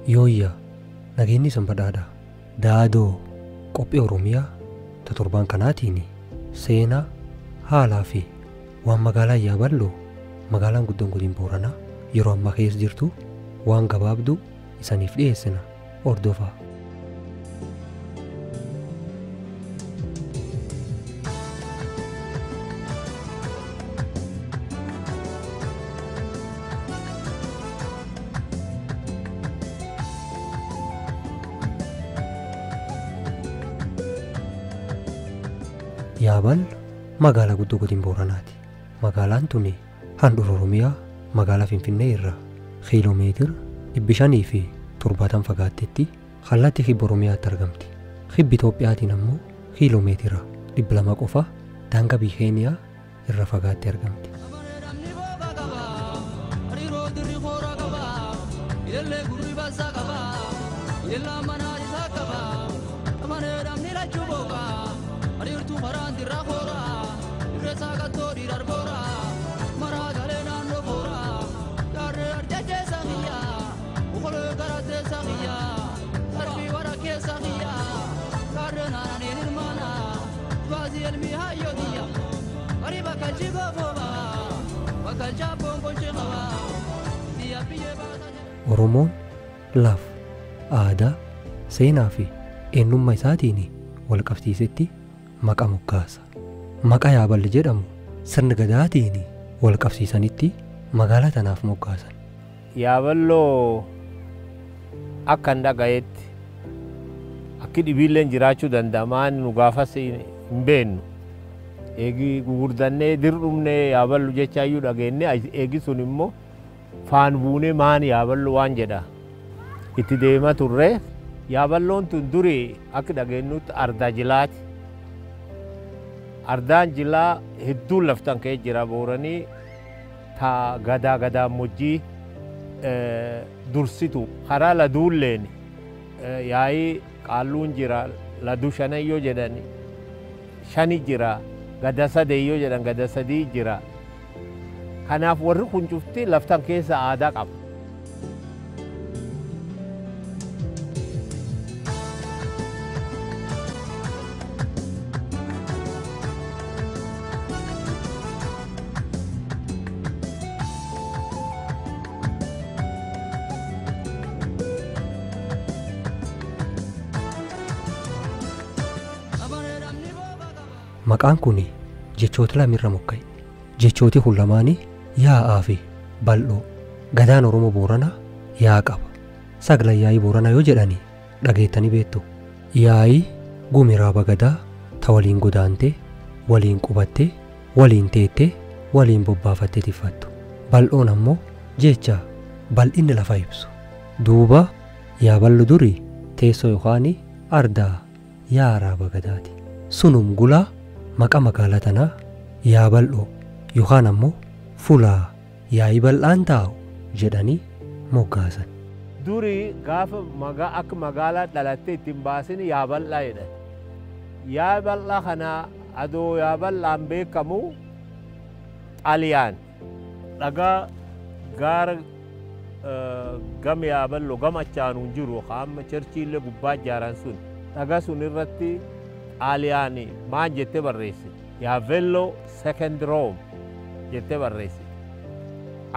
Yooyyaa nageenyi san badhaadha. Daadoo qophii Oromiyaa ta torbaan kanaatiin seenaa, haalaa fi waan magaalaa Yaaballoo magaalaan guddoon godin Booranaa yeroo ammaa keessa jirtu waan gabaabduu isaniif dhiyeessina hordofaa. Yaaballo magaalaa guddoo godin Booranaati. Magaalaan tuni handhuura Oromiyaa magaalaa Finfinnee irraa kiiloomeetira 570 fagaattetti kallattii kibba Oromiyaatti argamti. Kibbi Itoophiyaatiin ammoo kiiloomeetira 200 qofa daangaa biyya Keeniyaa irra fagaattee argamti. Oromoon lafa, aadaa, seenaa fi eenyummaa isaatiin wal qabsiisetti maqaa moggaasa. Maqaa Yaaballi jedhamu sirna gadaatiin wal qabsiisanitti magaalaa tanaaf moggaasan. Yaaballoo akka hin dhagayetti akki dhibiilleen jiraachuu danda'amaan nu gaafas hin beennu. Eegi gugurdannee dir'umnee yaaballu jechaayyuu dhageenne eegi sun immoo faan buunee maan yaaballu waan jedha itti deema turre. Yaaballoon tun durii akka dhageenyutti ardaa jilaati. Ardaan jilaa hedduun laftan ka'ee jira booranii ta gadaa gadaamojjii dursitu karaa laduulleen yaa'ii qaalluun jira laduu shanayyoo jedhan shani jira gada sadeeyyoo jedhan gada sadii jira. Kanaaf warri kun cufti laftan keessa aadaa qaba. Maqaan kun jechoota lamirra mogga'e. Jechooti kun lamaanii yaa'aa fi bal'oo. Gadaan Oromoo Booranaa yaa'a qaba. Sagalan yaa'ii Booranaa yoo jedhani dhageettanii beektu. Yaa'ii gumi raaba gadaa ta waliin godaantee, waliin qubattee, waliin teettee, waliin bobbaafattee tiffattu. Bal'oon ammoo jecha bal'inni lafa ibsu. Duuba Yaaballo durii teessoo yookaan ardaa yaa'a raaba gadaati. Sunum gulaa maqaa magaalaa tanaa Yaaballoo yookaan ammoo fulaa yaa'ii bal'aan taa'u jedhanii moggaasan. Durii gaafa akka magaalaa dhalattee ittiin baasin Yaabal'aa jedhan. Yaabal'aa kana adoo Yaabal'aan beekamu Xaaliyaan dhagaa gaara gama Yaaballoo gama achaanu hin jiru amma cherchiillee gubbaa ijaaran sun dhagaa sun irratti Xaaliyaan maal jettee barreessite? Yaavello second Rome jettee barreessite.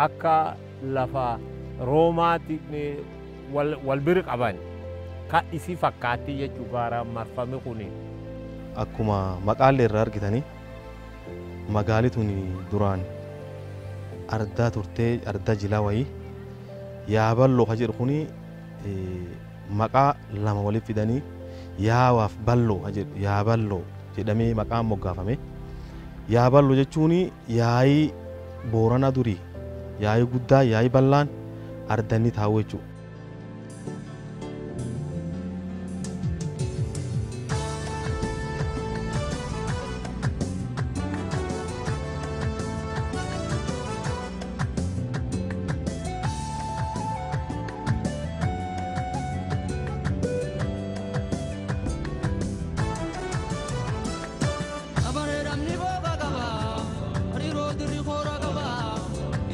Akka lafa Roomaatti wal bira qaban kan isii fakkaatti jechuu gaaraan marfame kuni. Akkuma maqaalee irraa argitanii magaalli tun duraan ardaa turtee ardaa jilaa wayii Yaaballoo ka jedhu kuni maqaa lama walitti fidanii yaawaaf balloo ka jedhu Yaaballoo jedhamee maqaan moggaafame. Yaaballoo jechuun yaa'ii Booranaa durii yaa'ii guddaa yaa'ii bal'aan ardanni taa'u jechuudha.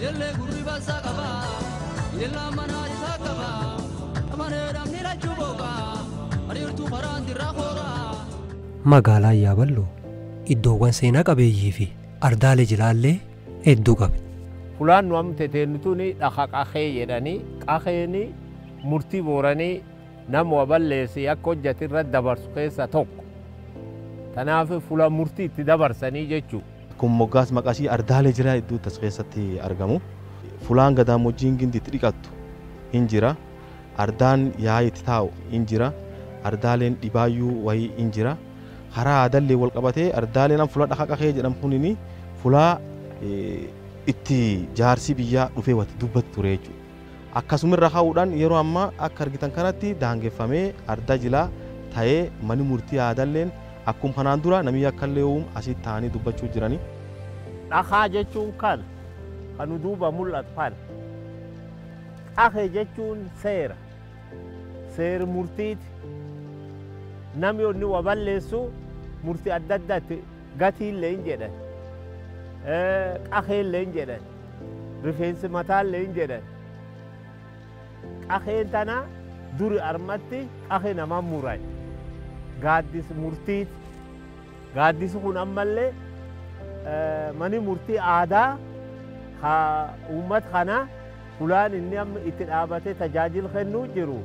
Illee gurri baasaa qaba, illee manaa isaa qaba. Magaalaan Yaaballoo iddoowwan seenaa qabeeyyii fi ardaalee jilaallee hedduu qabdi. Fulaan nu amma teteennu tuni dhaqa qaqee jedhanii qaqeeni murtii booranii nama balleessi akka hojjate irra dabarsu keessa tokko. Kanaaf fuula murtii itti dabarsanii jechuudha. Kun moggaas maqaasii ardaalee jilaa hedduu as keessatti argamu. Fulaan gadaamojjiin gindi itti dhiqattu hin jira. Ardaan yaa'ii itti taa'u hin jira. Ardaaleen dhibaayyuu wayii hin jira. Karaa aadallee wal qabatee ardaaleen fuula dhaqa qaqee jedhamu kunini fuula itti jaarsi biyyaa dhufee watti dubbatu ture jechuudha. Akkasumarra kaa'uudhaan yeroo ammaa akka argitan kanatti daangeffamee ardaa jilaa ta'ee manni murtii aadalleen akkuma kanaan dura namni akka illee uumu asitti taa'anii dubbachuu jirani. Dhaqaa jechuun kan kan duuba mul'atu kana. Qaqee jechuun seera. Seera murtiiti. Namni inni waa balleessu murtii adda addaatti gatiillee hin jedhan. Qaqeellee hin jedhan. Rifeensi mataallee hin jedhan. Qaqeen tana duri armatti qaqee namaa muran. Gaaddisi murtiiti. Gaaddisi kun ammallee mani murtii aadaa uummata kana fulaan inni amma itti dhaabatee tajaajila kennuu jiru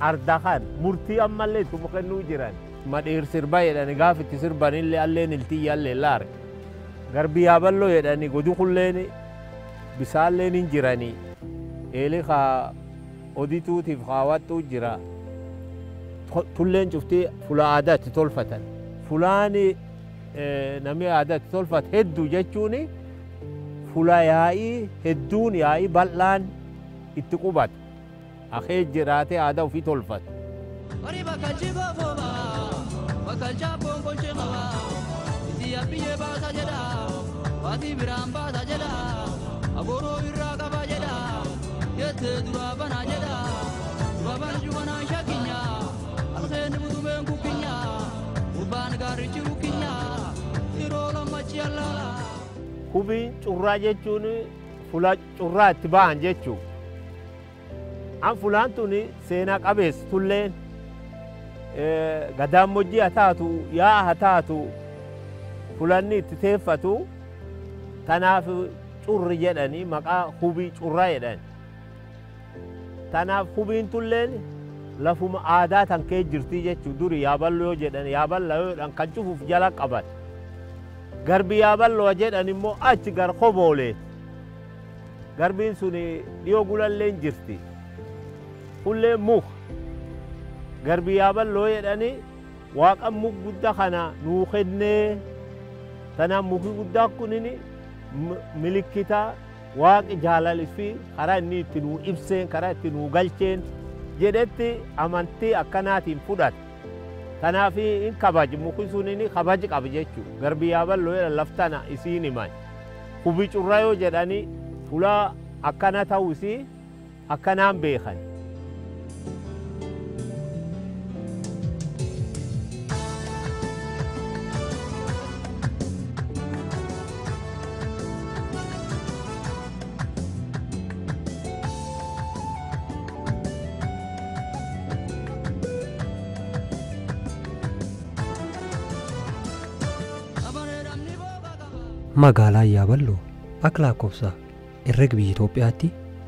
arda kan murtii ammallee ittuma kennuu jiran. Madheer sirba jedhani gaaf itti sirbanillee alleen iltiyya allee laare. Garbi yaaballoo jedhani godi kulleen bisaalleen hin jirani. Eelee kaa odituutiif kaawwattuu jira. Tulleen cuftii fuula aadaa itti tolfatan. Fulaan namni aadaa itti tolfatu hedduu jechuun fuula yaa'ii hedduun yaa'ii bal'aan itti qubatu. Akee jiraatee aadaa ofii tolfatu. Hubiin curraa jechuun fuula curraa itti ba'an jechuudha. An fulaan tuni seenaa qabeessi tulleen gadaamojjii haa taatu yaa'a haa taatu fulanni itti teeffatu tanaaf curri jedhanii maqaa hubii curraa jedhan. Tanaaf hubiin tulleen lafuma aadaa tan kee jirti jechuudha. Duri yaaballoo yoo jedhan yaaballoo yoo jedhan kan cufuuf jala qaban. Garbi yaaballoo jedhan immoo achi gar kobooleeti. Garbiin sun dhiyoo gulallee hin jirti. Kullee muka. Garbi yaaballoo jedhanii waaqa muk guddaa kana nuu kennee. Tanaaf muki guddaa kunini milikkita waaqi jaalalii fi karaa inni itti nuu ibseen karaa itti nuu galcheen jedhetti amantii akkanaatiin fudhate. Kanaaf hin kabaji muki sun inni kabaji qaba jechuudha. Garbi yaaballoo jedhan laftana isiin himan. Hubii curraa yoo jedhanii fuula akkana ta'uu isii akkanaan beekan. Magaalaan Yaaballoo akka lakkoofsa herrega biyya Itoophiyaatti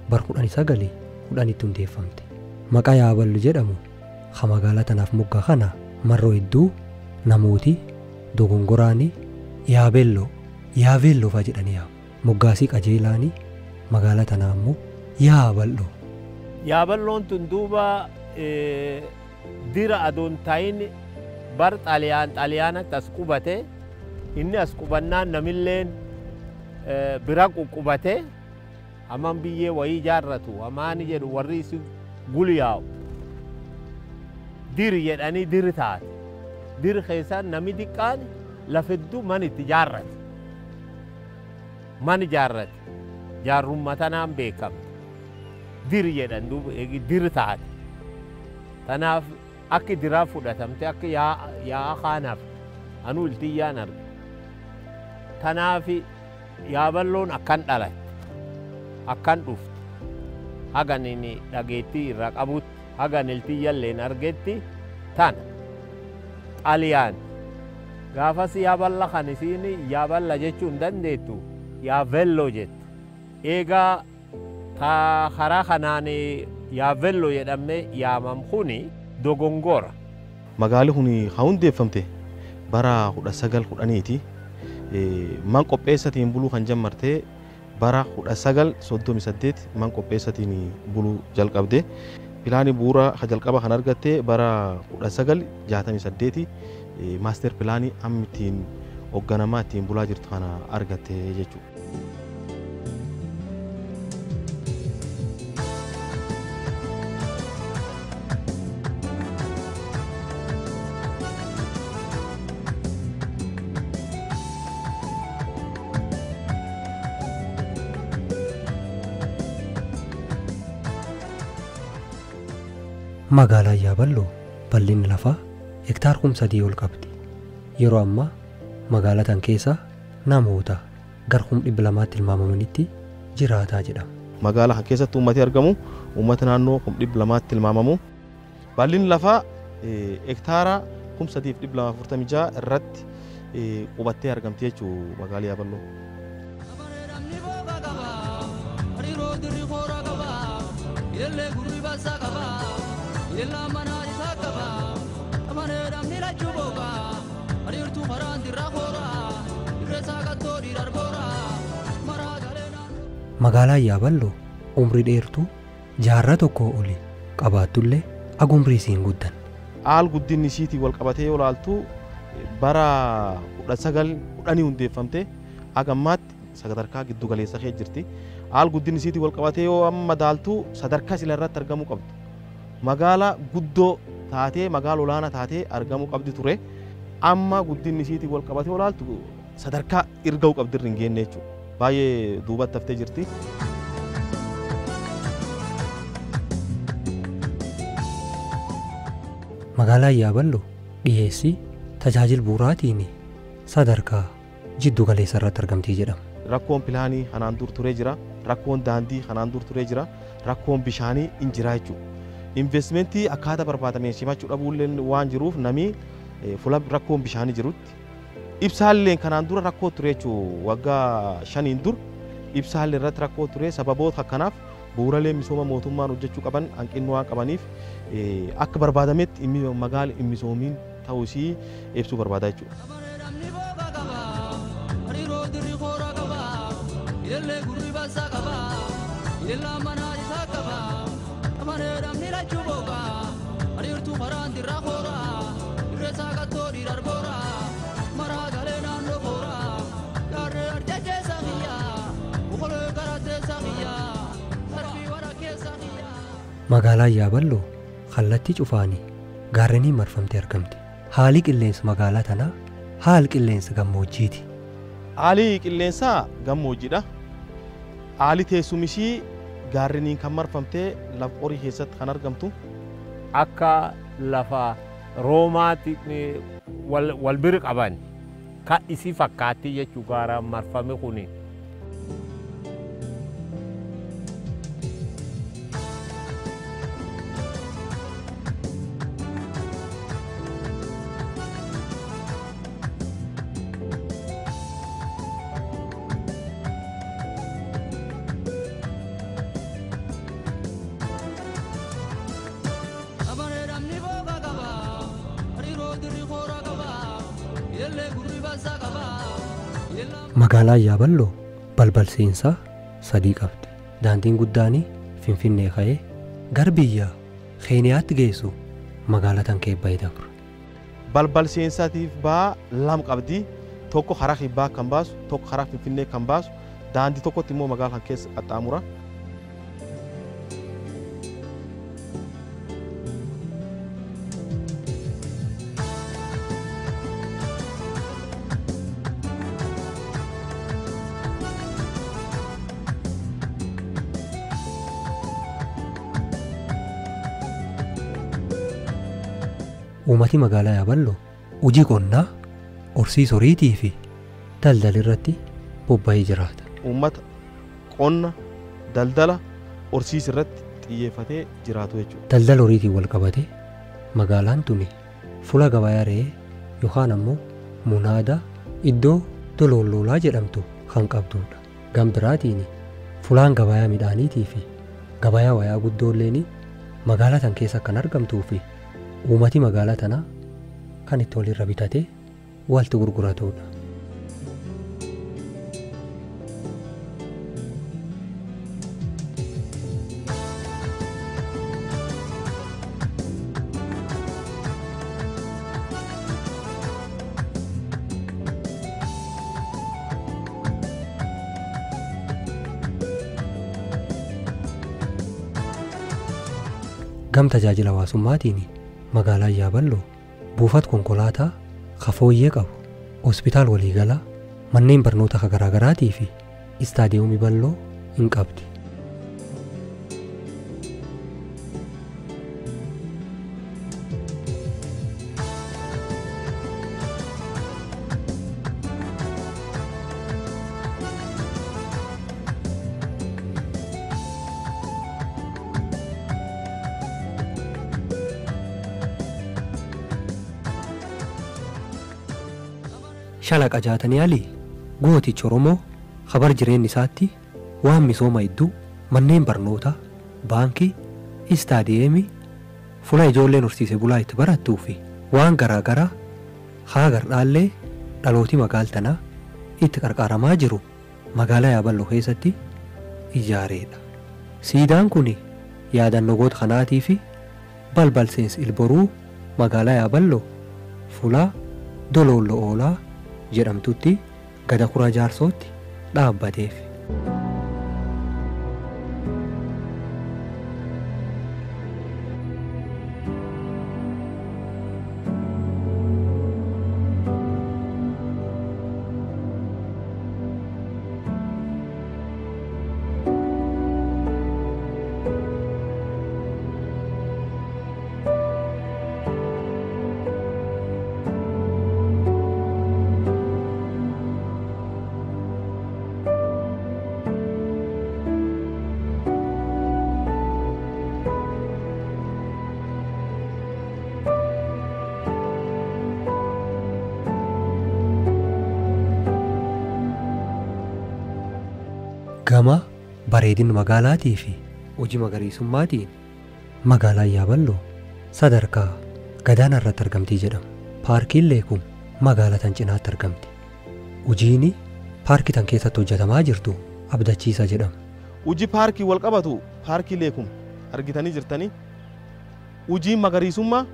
bara 1910tti hundeeffamte. Maqaa Yaaballoo jedhamu kan magaalaa tanaaf moggaa kana marroo hedduu namooti dogongoraanii Yaabelloo Yaabeelloo fa'a jedhanii yaamu. Moggaasii qajeelaanii magaalaa tanaa immoo Yaaballoo. Yaaballoon tun duuba dira adoon taa'in bar xaaliyaanatti as qubate. Inni as qubannaan namilleen bira quqqubate hamaan biyyee wayii ijaarratu hamaani jedhu warri isi gulyaa'u. Diri jedhanii diri taate. Diri keessaan namni xiqqaan lafa hedduu mana itti ijaarrate. Mana ijaarrate. Jaarrummaa tanaan beekamte. Diri jedhan duuba eegi diri taate. Tanaaf akka diraa fudhatamte akka yaa'a kaanaaf anuu iltiyyaan arge. Kanaaf Yaaballoon akkan dhalatte, akkan dhufte, hagan inni dhageettii irraa qabutti, hagan iltiyyalleen argetti tana. Xaaliyaan gaafas Yaaballa kan isiin Yaaballa jechuu hin dandeettu Yaavelloo jette. Eegaa karaa kanaan Yaavelloo jedhamee yaamam kuni dogongora. Magaalli kun kan hundeeffamte bara 1910ti. Man qopheessatiin buluu kan jammartee bara 1938 man qopheessatiin buluu jalqabde. Pilaanii bu'uura jalqaba kan argatte bara 1968 maaster pilaanii amma ittiin hoogganamaa ittiin bulaa jirtu kana argatte jechuudha. Magaalaan Yaaballoo bal'inni lafaa hektaar 3,000 ol qabdi. Yeroo ammaa magaalaa tan keessa namoota gara 200,000 tilmaamamanitti jiraataa jedhama. Magaalaa kana keessatti uummati argamu uummata naannoo 200,000 tilmaamamu. Bal'inni lafaa hektaara 3,246 irratti qubattee argamti jechuudha magaalaa Yaaballoo. Magaalaan Yaaballoo umrii dheertuu jaarraa tokkoo oli qabaattullee agumrii isiin guddan. Haal guddinni isiitiin wal qabatee yoo ilaaltu bara 1910 hundeeffamte haga ammaatti sadarkaa giddu galeessa kee jirti. Haal guddinni isiitiin wal qabatee yoo amma madaaltu sadarkaa sila irratti argamuu qabdu. Magaalaa guddoo taatee magaala olaanaa taatee argamuu qabdi ture. Amma guddinni isiitiin wal qabatee yoo ilaaltu sadarkaa irga'uu qabdi irra hin geenne jechuudha. Baay'ee duubatti haftee jirti. Magaalaan Yaaballoo dhiyeessii tajaajila bu'uuraatiin sadarkaa jiddu galeessa irratti argamti jedhama. Rakkoon pilaanii kanaan dur turee jira. Rakkoon daandii kanaan dur turee jira. Rakkoon bishaanii hin jira jechuudha. Investimentii akkaataa barbaadameen simachuu dhabuullee waan jiruuf namni fuula rakkoon bishaanii jirutti. Ibsaalleen kanaan dura rakkoo ture jechuudha. Waggaa 5 dur ibsaallee irratti rakkoo ture sababoota akkanaaf bu'uuraalee misooma mootummaan hojjechuu qaban hanqinni waan qabaniif akka barbaadametti magaala hin misoomiin ta'uu isii ibsuu barbaada jechuudha. Magaalaan Yaaballoo kallattii cufaanii gaarreniin marfamtee argamti. Haalli qilleensa magaalaa tanaa haala qilleensa gammoojjiiti. Haalli qilleensaa gammoojjiidha. Haalli teessumishii gaarreniin kan marfamtee lafa qorii keessatti kan argamtu. Akka lafa Roomaatti wal bira qaban kan isii fakkaatti jechuu gaaraan marfame kuni. Magaalaan Yaaballoo balbal seensaa 3 qabdi. Daandiin guddaan Finfinnee ka'ee gara biyya Keeniyaatti geessu magaalaa tan keebba'ee dabra. Balbal seensaatiif ba'aa 2 qabdi. Tokko karaa kibbaa kan baasu, tokko karaa Finfinnee kan baasu, daandii tokkotti immoo magaalaa kan keessa qaxxaamura. Uummati magaalaa Yaaballoo hojii qonnaa, horsiisa horiitii fi daldala irratti bobba'ee jiraata. Uummata qonna, daldala, horsiisa irratti xiyyeeffatee jiraatu jechuudha. Daldala horiitiin wal qabatee magaalaan tuni fuula gabayaa re'ee yookaan ammoo munaada iddoo dololloolaa jedhamtu kan qabdudha. Gam biraatiin fulaan gabayaa midhaaniitii fi gabayaa wayaa guddoolleen magaalaa tan keessa kan argamtuu fi uummati magaalaa tanaa kan itti walirra bitatee walti gurguratudha. Gam tajaajila hawaasummaatiin magaalaa Yaaballoo buufata konkolaataa kafooyyee qabu, hospitaal waliigalaa, manneen barnoota garaagaraatii fi istaadiyoomii bal'oo hin qabdi. Shalaqa Jaatanii Alii gootichi Oromoo kabar jireenya isaatti waan misooma hedduu manneen barnootaa, baankii, istaadiyeemii, fuula ijoolleen horsiise bulaa itti barattuu fi waan garaagaraa haa gardhaallee dhalooti magaal tanaa itti qarqaaramaa jiru magaalaa Yaaballoo keessatti ijaareedha. Siidaan kun yaadannoo goota kanaatii fi balbal seensi ilboruu magaalaa Yaaballoo fuula Doloolloo Oolaa jedhamtutti gada kuraa jaarsootti dhaabbateef. Gama bareedina magaalaatii fi hojii magariisummaatiin magaalaan Yaaballoo sadarkaa gadaanaa irratti argamtii jedhama. Paarkiin Leekum magaalaa tan cinaatti argamti. Hojiin paarkii tan keessatti hojjetamaa jirtu abdachiisa jedhama. Hojii paarkii wal qabatu paarkii Leekum argitanii jirtanii. Hojiin magariisummaa,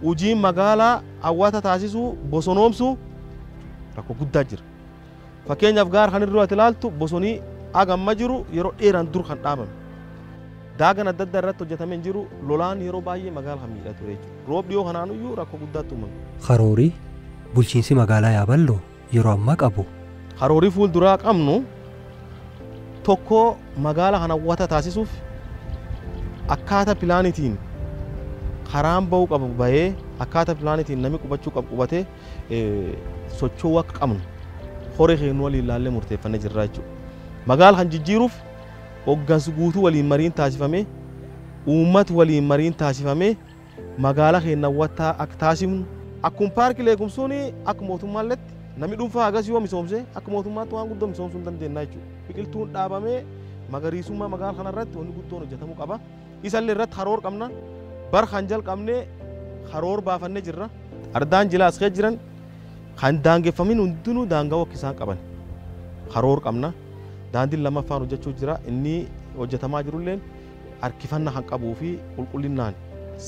hojiin magaalaa hawwata taasisuu, bosonoomsuu rakkoo guddaa jira. Fakkeenyaaf gaara kan irraa ilaaltu bosonii hagamma jiru yeroo dheeraan dur kan dhaabame. Daagaan adda addaa irratti hojjetamee hin jiru lolaan yeroo baay'ee magaalaa kan miidhaa ture jechuudha. Roob dhiyoo kanaan iyyuu rakkoo guddaatu uumame. Karoorii bulchiinsi magaalaa Yaaballoo yeroo ammaa qabu. Karoorii fuulduraa qabnu tokko magaalaa kana hawwata taasisuuf akkaataa pilaanitiin karaan ba'uu qabu bahee akkaataa pilaanitiin namni qubachuu qabu qubatee socho'uu akka qabnu horii keenya waliin ilaallee murteeffannee jirra jechuudha. Magaalaa kan jijjiiruuf hoggansi guutuu waliin mariin taasifamee uummata waliin mariin taasifamee magaalaa keenya hawwataa akka taasifnu akkuma paarkii Leekumsuun akka mootummaalletti namni dhuunfaa hagas yoo misoomse akka mootummaatti waan guddoo misoomsuu hin dandeenyaa jechuudha. Biqiltuun dhaabamee magariisummaa magaalaa kanarratti wanni guddoon hojjetamuu qaba. Isallee irratti karoor qabna. Bar kan jalqabnee karoor baafannee jirra. Ardaan jilaa as keessa jiran kan daangeffamin hundinuu daangaa akka isaan qaban karoor qabna. Daandiin lammaffaan hojjechuu jira. Inni hojjetamaa jirulleen harkifannaa kan qabuu fi qulqullinaan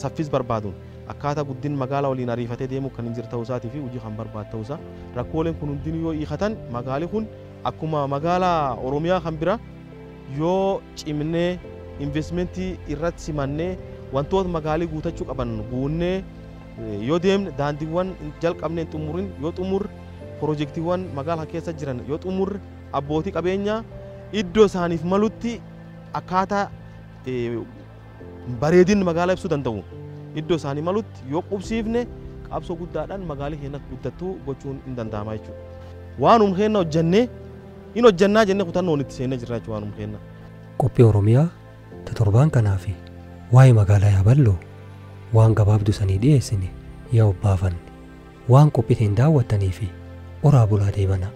saffis barbaaduun akkaataa guddin magaalaa waliin ariifatee deemuu kan hin jirre ta'uu isaatii fi hojii kan barbaadu ta'uu isaa rakkooleen kun hundinuu yoo hiikatan magaalli kun akkuma magaalaa Oromiyaa kan bira yoo cimnee investimentii irratti simannee wantoota magaalii guutachuu qaban guunnee yoo deemne daandiiwwan jalqabnee hin xumurin yoo xumurre piroojeektiiwwan magaalaa keessa jiran yoo xumurre abbootii qabeenyaa iddoo isaaniif malutti akkaataa bareedina magaalaa ibsuu danda'u iddoo isaanii malutti yoo qubsiifne qabsoo guddaadhaan magaalii keenya akka guddattu gochuun hin danda'ama jechuudha. Waanuma keenya hojjennee hin hojjennaa jennee kutannoon itti seennee jirra jechuudha waanuma keenya. Qophii Oromiyaa ta torbaan kanaa fi waa'ee magaalaa Yaaballoo waan gabaabduu sanii dhiyeessine yaa obbaafanne. Waan qophiitiin daawwattanii fi oraa bulaa deebanaa.